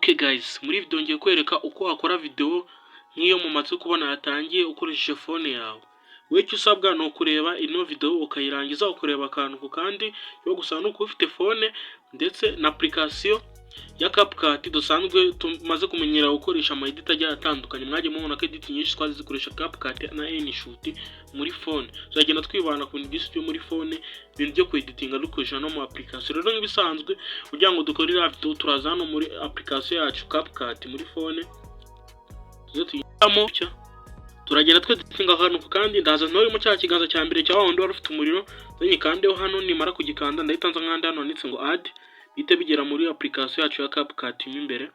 Okay guys, muri video ngiye kwereka uko wakora video nk'iyo mumaze kubona yatangiye ukoresheje phone yawe. Wowe icyo usabwa ni ukureba ino video ukayirangiza, ukareba akantu ku kandi, yo gusa ni ukuba ufite phone ndetse na application ya CapCut dusanzwe tumaze kumenyera gukoresha ama edit agiye atandukanye. Mwagiye mubona ko edit nyinshi twazi zikoresha CapCut na InShot muri phone. Tuzagenda twibanda ku bintu byinshi byo muri phone, ibintu byo kweditinga dukoresha no mu application. Rero nk'ibisanzwe, kugira ngo dukore iriya video, turaza hano muri application yacu CapCut muri phone, tuze tuyishyiramo, turagenda tweditinga akantu ku kandi. Ndaza ntoremo cya kiganza cya mbere cya wa wundi wari ufite umuriro, nyikandeho hano. Nimara kugikanda, ndahita nza nkanda hano handitse ngo add, bihite bigera muri application yacu ya CapCut mo imbere.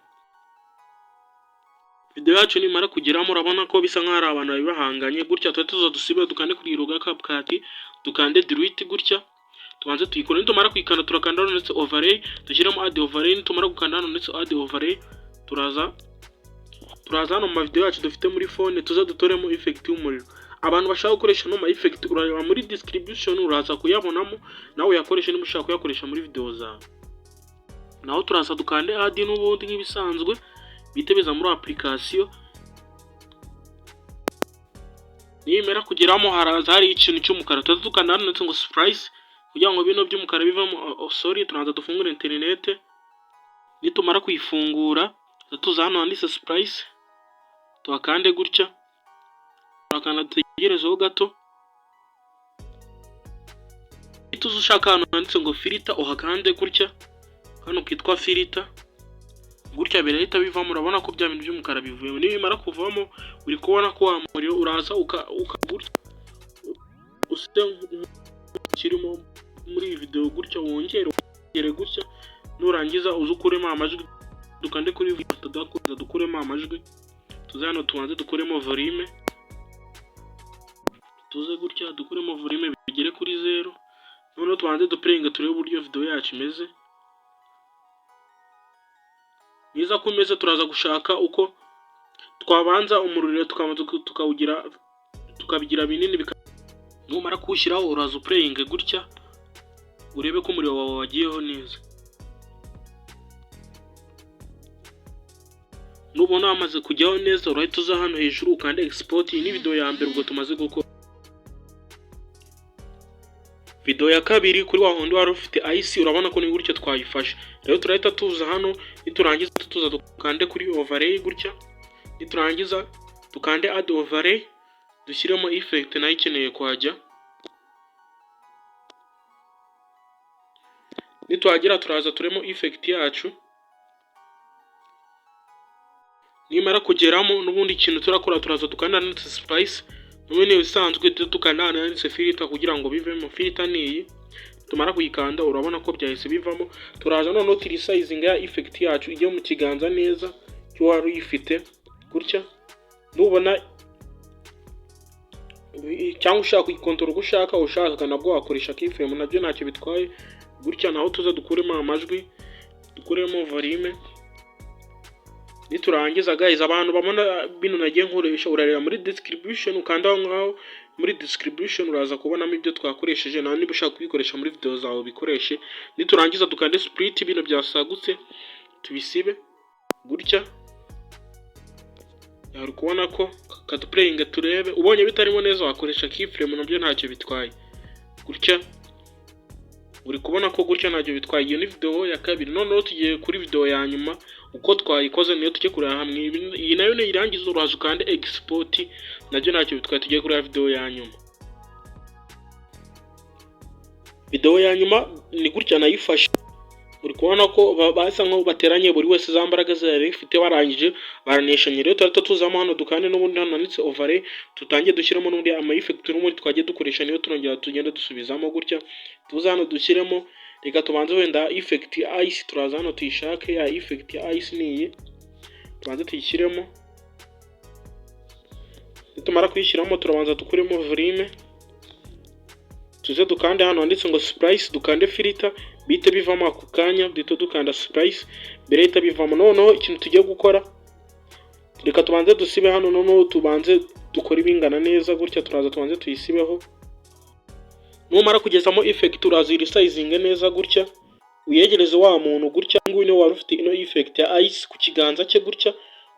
Video yacu nimara kugeramo, urabona ko bisa nkaho ari abantu bari bahanganye gutya. Tuba tuza dusibe, dukande kuri logo ya CapCut, dukande delete gutya, tubanze tuyikore. Nitumara kuyikanda, turakanda hano ndetse overlay, dushyiremo add overlay. Nitumara gukanda hano ndetse add overlay, turaza hano mu mavideo yacu dufite muri phone, tuza dutoremo effect y'umuriro. Abantu bashaka gukoresha no ma effect, urareba muri description, uraza kuyabonamo, nawe uyakoresha niba ushaka kuyakoresha muri video zawe. Naho turaza dukande add n'ubundi nk'ibisanzwe, bihite biza muri application. Nimera kugeramo, haraza hari ikintu cy'umukara, tuza dukanda hano ndetse ngo splice kugira ngo bino by'umukara bivemo. Oh, sorry, turaza dufungure internet. Nitumara kuyifungura, tuza hano handitse splice, tuhakande gutya, turakanda, dutegerezeho gato. Tuza ushaka ahantu handitse ngo filter, uhakande gutya, hano kitwa filter gutya, birahita bivamo. Urabona ko bya bintu by'umukara bivuyemo. Nibimara kuvamo, uri kubona ko wa muriro uraza uka gutya use kirimo muri iyi video gutya, wongere wongere gutya. Nurangiza uze ukuremo amajwi, dukande kuri dukuremo amajwi. Tuze hano tubanze dukuremo volume, tuze gutya dukuremo volume bigere kuri 0. Noneho tubanze duplayinge, turebe uburyo video yacu imeze. Niza ko imeze, turaza gushaka uko twabanza umuriro, tukabanza tukawugira, tukabigira binini. Numara kuwushyiraho, uraza uplayinge gutya, urebe ko umuriro wawe wagiyeho neza. Nubona wamaze kujyaho neza, urahita uza hano hejuru ukande export. Iyi ni video ya mbere ubwo tumaze gukora. Video ya kabiri kuri wa wundi wari ufite ice, urabona ko ni gutya twayifashe. Rero turahita tuza hano, niturangiza tuza dukande kuri overlay gutya, niturangiza dukande add overlay, dushyiremo effect nayo ikeneye kuhajya. Nituhagera, turaza turemo effect yacu. Nimara kugeramo, n'ubundi ikintu turakora, turaza dukanda handitse splice, n'ubundi ibisanzwe, dukanda hano handitse filter kugira ngo bivemo. Filter ni iyi. Tumara kuyikanda, urabona ko byahise bivamo. Turaza noneho turesizinga ya effect yacu ijye mu kiganza neza cy'uwari uyifite gutya. Nubona cyangwa ushaka kuyikontorora uko ushaka, ushaka nabwo wakoresha keyframe, nabyo ntacyo bitwaye gutya. Naho tuza dukuremo amajwi, dukuremo volume. Niturangiza guys, abantu babona bino nagiye nkoresha, urareba muri description, ukanda aho ngaho muri description, uraza kubonamo ibyo twakoresheje. Nawe niba ushaka kubikoresha muri video zawe, ubikoreshe. Niturangiza dukande split, bino byasagutse tubisibe gutya. Uri kubona ko kaduplayinga, turebe. Ubonye bitarimo neza, wakoresha keyframe, nabyo ntacyo bitwaye gutya. Uri kubona ko gutya ntacyo bitwaye. Iyo ni video ya kabiri. Noneho tugiye kuri video ya nyuma, uko twayikoze, niyo tujye kureba hamwe. Iyi nayo niyirangiza, uraza ukande export, nabyo ntacyo bitwaye. Tugiye kureba video ya nyuma. Video ya nyuma ni gutya nayifashe. Uri kubona ko basa nkaho bateranye, buri wese za mbaraga ze yari ifite, barangije baraneshanye. Rero turahita tuzamo hano, dukande n'ubundi hano handitse overlay, tutangiye dushyiramo n'ubundi ama effect n'ubundi twagiye dukoresha, niyo turongera tugenda dusubizamo gutya. Tuza hano dushyiremo, reka tubanze wenda effect ice. Turaza hano tuyishake, ya effect ya ice ni iyi, tubanze tuyishyiremo. Nitumara kuyishyiramo, turabanza dukuremo volume, tuze dukande hano handitse ngo splice, dukande filter, bihite bivamo ako kanya. Duhita dukanda splice, birahita bivamo. Noneho ikintu tugiye gukora, reka tubanze dusibe hano, noneho tubanze dukore ibingana neza gutya. Turaza tubanze tuyisibeho. Numara kugezamo effect, uraza uyiresizinge neza gutya. Uyegereze wa muntu gutya. Nguyu niwe wari ufite ino effect ya ice ku kiganza cye gutya.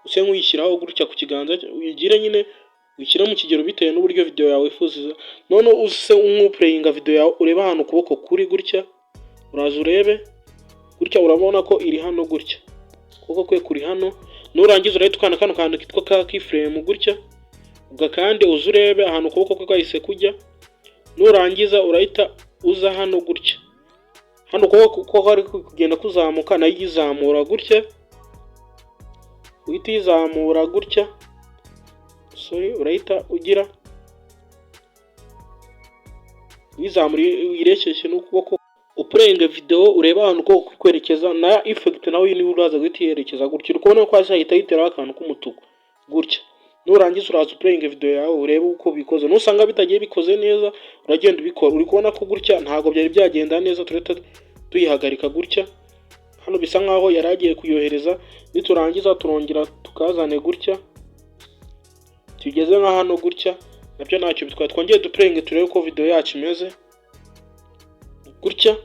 Use nk'uyishyiraho gutya ku kiganza cye, uyigire nyine uyishyire mu kigero bitewe n'uburyo video yawe wifuza. Noneho use nk'uplayinga video yawe, urebe ahantu ukuboko kuri gutya. Uraza urebe gutya, urabona ko iri hano gutya, ukuboko kwe kuri hano. Nurangiza urahita ukanda kano kantu kitwa ka keyframe gutya, ugakande, uze urebe ahantu ukuboko kwe kwahise kujya. Nurangiza urahita uza hano gutya, hano ukuboko ko ari kugenda kuzamuka, nayo uyizamura gutya, uhita uyizamura gutya. Sorry, urahita ugira uyizamura, uyireshyeshye n'ukuboko. Uplayinge video, urebe ahantu ukuboko kuri kwerekeza, na effect nawe niba uraza guhita uyerekeza gutya. Uri kubona ko hasi hahita hiteraho akantu k'umutuku gutya. Nurangiza uraza uplayinge video yawe, urebe uko bikoze. Nusanga bitagiye bikoze neza, uragenda ubikora. Uri kubona ko gutya ntabwo byari byagenda neza, turahita tuyihagarika gutya. Hano bisa nkaho yari agiye kuyohereza. Niturangiza turongera tukazane gutya, tugeze nka hano gutya, nabyo ntacyo bitwaye. Twongere duplayinge, turebe uko video yacu imeze gutya.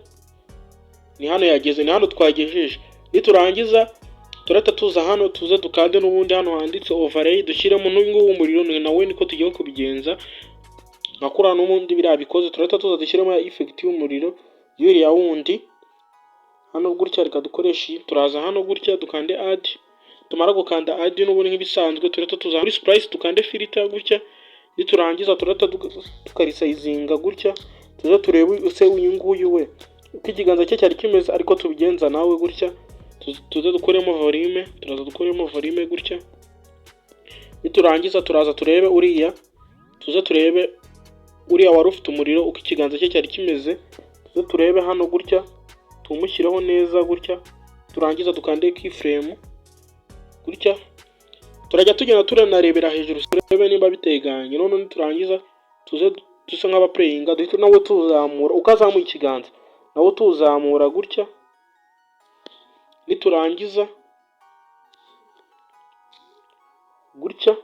Ni hano yageze, ni hano twagejeje. Niturangiza turahita tuza hano, tuze dukande n'ubundi hano handitse overlay, dushyiremo n'uyu nguyu w'umuriro. Nawe niko tugiye kubigenza nka kuriya n'ubundi biriya bikoze. Turahita tuza dushyiremo ya effect y'umuriro y'uriya wundi hano gutya. Reka dukoreshe iyi. Turaza hano gutya, dukande add. Tumara gukanda add, n'ubundi nk'ibisanzwe turahita tuza muri splice, dukande filter gutya. Niturangiza turahita tukaresizinga gutya, tuze turebe use uyu nguyu we uko ikiganza cye cyari kimeze, ariko tubigenza nawe gutya. Tuze dukuremo volume, turaza dukuremo volume gutya. Niturangiza turaza turebe uriya, tuze turebe uriya wari ufite umuriro uko ikiganza cye cyari kimeze. Tuze turebe hano gutya, tumushyireho neza gutya. Turangiza dukande keyframe gutya. Turajya tugenda turanarebera hejuru, turebe niba biteganye. None niturangiza tuze dusa nk'abaplayinga, duhite nawe tuzamura uko azamuye ikiganza, nawe tuzamura gutya. Niturangiza gutya,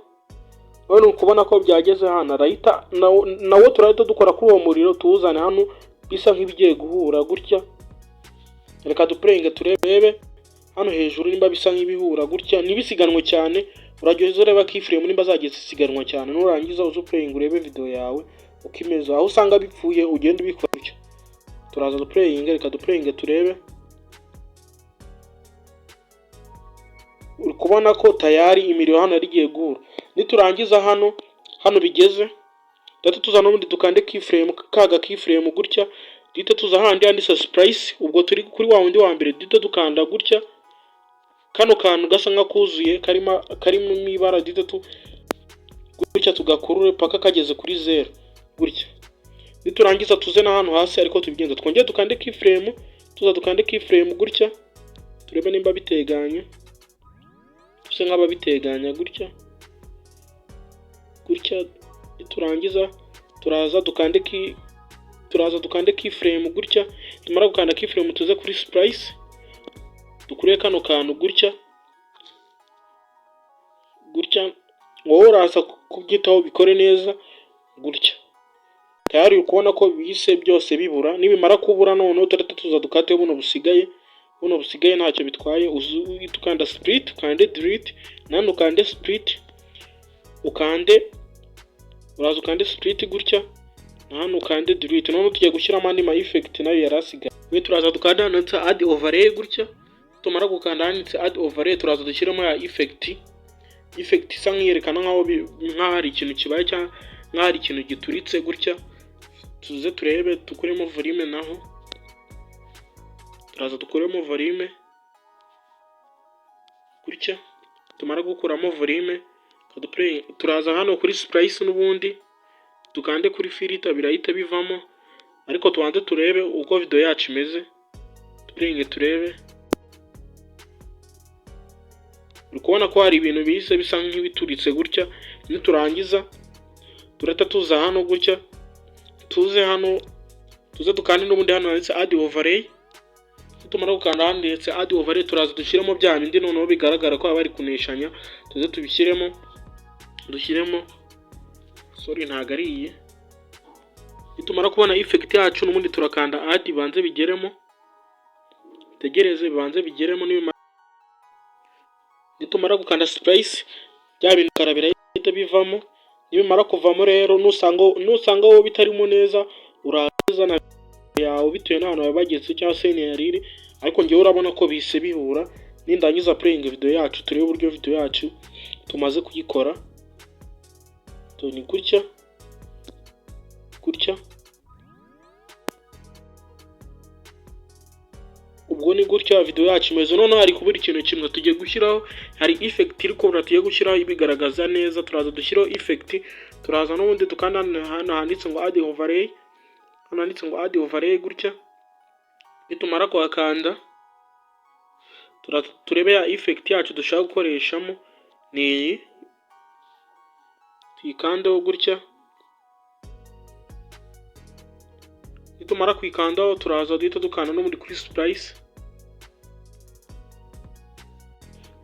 none ukubona ko byageze hano, arahita nawo turahita dukora kuri uwo muriro, tuwuzane hano bisa nk'ibigiye guhura gutya. Reka duplayinge, turebe hano hejuru nimba bisa nk'ibihura gutya, ntibisiganwe cyane. Urajya uza ureba keyframe nimba zagiye zisiganwa cyane. Nurangiza uze uplayinge, urebe video yawe uko imeze. Aho usanga bipfuye ugenda ubikora gutya. Turaza duplayinge, reka duplayinge turebe. Uri kubona ko tayari imiriro hano yari igiye guhura. Niturangiza hano, hano bigeze, duhita tuza n'ubundi dukande keyframe, kaga keyframe gutya. Duhite tuza handi handitse splice, ubwo turi kuri wa wundi wa mbere. Duhite dukanda gutya, kano kantu gasa nk'akuzuye karimo ibara, duhite tu gutya tugakurure paka kageze kuri zero gutya. Niturangiza tuze na hano hasi, ariko tubigenza, twongere dukande keyframe, tuza dukande keyframe gutya, turebe nimba biteganye, duse nk'ababiteganya gutya gutya. Niturangiza turaza dukande keyframe gutya. Tumara gukanda keyframe, tuze kuri splice, dukure kano kantu gutya gutya. Wowe uraza kubyitaho bikore neza gutya. Tayari uri kubona ko bihise byose bibura. Nibimara kubura, noneho turahita tuza dukate buno busigaye. Buno busigaye ntacyo bitwaye. Uhita ukanda split, ukande delete, nano ukande split, ukande, uraza ukande split gutya, na hano ukande delete. Noneho tugiye gushyiramo andi ma effect nayo yari asigaye. We turaza dukanda handitse add overlay gutya. Tumara gukanda handitse add overlay, turaza dushyiramo ya effect, effect isa nk'iyerekana nkaho nkaho hari ikintu kibaye cyangwa nkaho hari ikintu gituritse gutya. Tuze turebe, dukuremo volume, naho turaza dukuremo volume gutya. Tumara gukuramo volume, turaza hano kuri splice n'ubundi dukande kuri filter, birahita bivamo. Ariko tubanze turebe uko video yacu imeze, duplayinge turebe. Uri kubona ko hari ibintu bihise bisa nk'ibituritse gutya. Niturangiza turahita tuza hano gutya, tuze hano, tuze dukande n'ubundi hano handitse add overlay. Nitumara gukanda handitse add overlay, turaza dushyiremo bya bindi noneho bigaragara ko baba bari kuneshanya. Tuze tubishyiremo, dushyiremo, sorry, ntabwo ari iyi. Nitumara kubona effect yacu, n'ubundi turakanda add, banze bigeremo. Utegereze bibanze bigeremo. Nitumara gukanda splice, bya bintu birahita bivamo. Nibimara kuvamo rero, nusanga wowe bitarimo neza, urazana yawe bitewe n'ahantu bageze cyangwa se yari iri, ariko ngewe urabona ko bihise bihura. Nindangiza playing video yacu, turebe uburyo video yacu tumaze kuyikora. Ni gutya gutya. Ubwo ni gutya video yacu imeze. Noneho hari kubura ikintu kimwe tugiye gushyiraho. Hari effect iri kubura tugiye gushyiraho ibigaragaza neza. Turaza dushyiraho effect. Turaza n'ubundi dukanda hano handitse ngo add overlay, hano handitse ngo add overlay gutya. Nitumara kuhakanda, turebe ya effect yacu dushaka gukoreshamo, ni iyi. Tuyikandeho gutya. Nitumara kuyikandaho, turaza duhita dukanda n'ubundi kuri splice.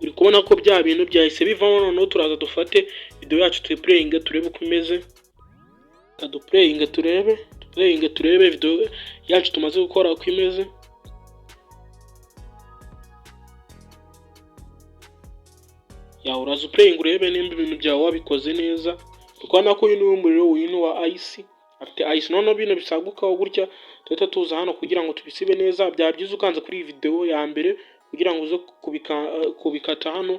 Uri kubona ko bya bintu byahise bivamo. Noneho turaza dufate video yacu, tuyiplayinge, turebe uko imeze. Duplayinge turebe, duplayinge turebe video yacu tumaze gukora uko imeze. Ya, uraza uplayinge urebe nimba ibintu byawe wabikoze neza. Urabona ko uyu ni uw'umuriro, uyu ni uwa ice, afite ice. Noneho bino bisagukaho gutya, tuhita tuza hano kugira ngo tubisibe neza. Byaba byiza ukanze kuri iyi video ya mbere kugira ngo uze kubikata hano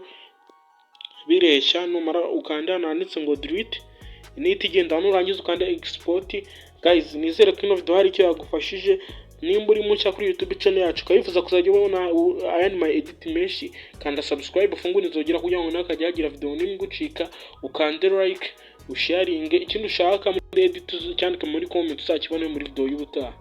bireshya. Numara ukanda hano handitse ngo delete, nihita igenda. Nurangiza ukanda export. Guys, nizere ko ino video hari icyo yagufashije. Nimba uri mushya kuri YouTube channel yacu, ukaba wifuza kuzajya ubona ayandi ma edit menshi, kanda subscribe, ufungure inzogera kugira ngo nawe akajya hagira video nimwe igucika, ukande like, usharinge. Ikindi ushaka muri edit, cyandike muri comment, uzakibone muri video y'ubutaha.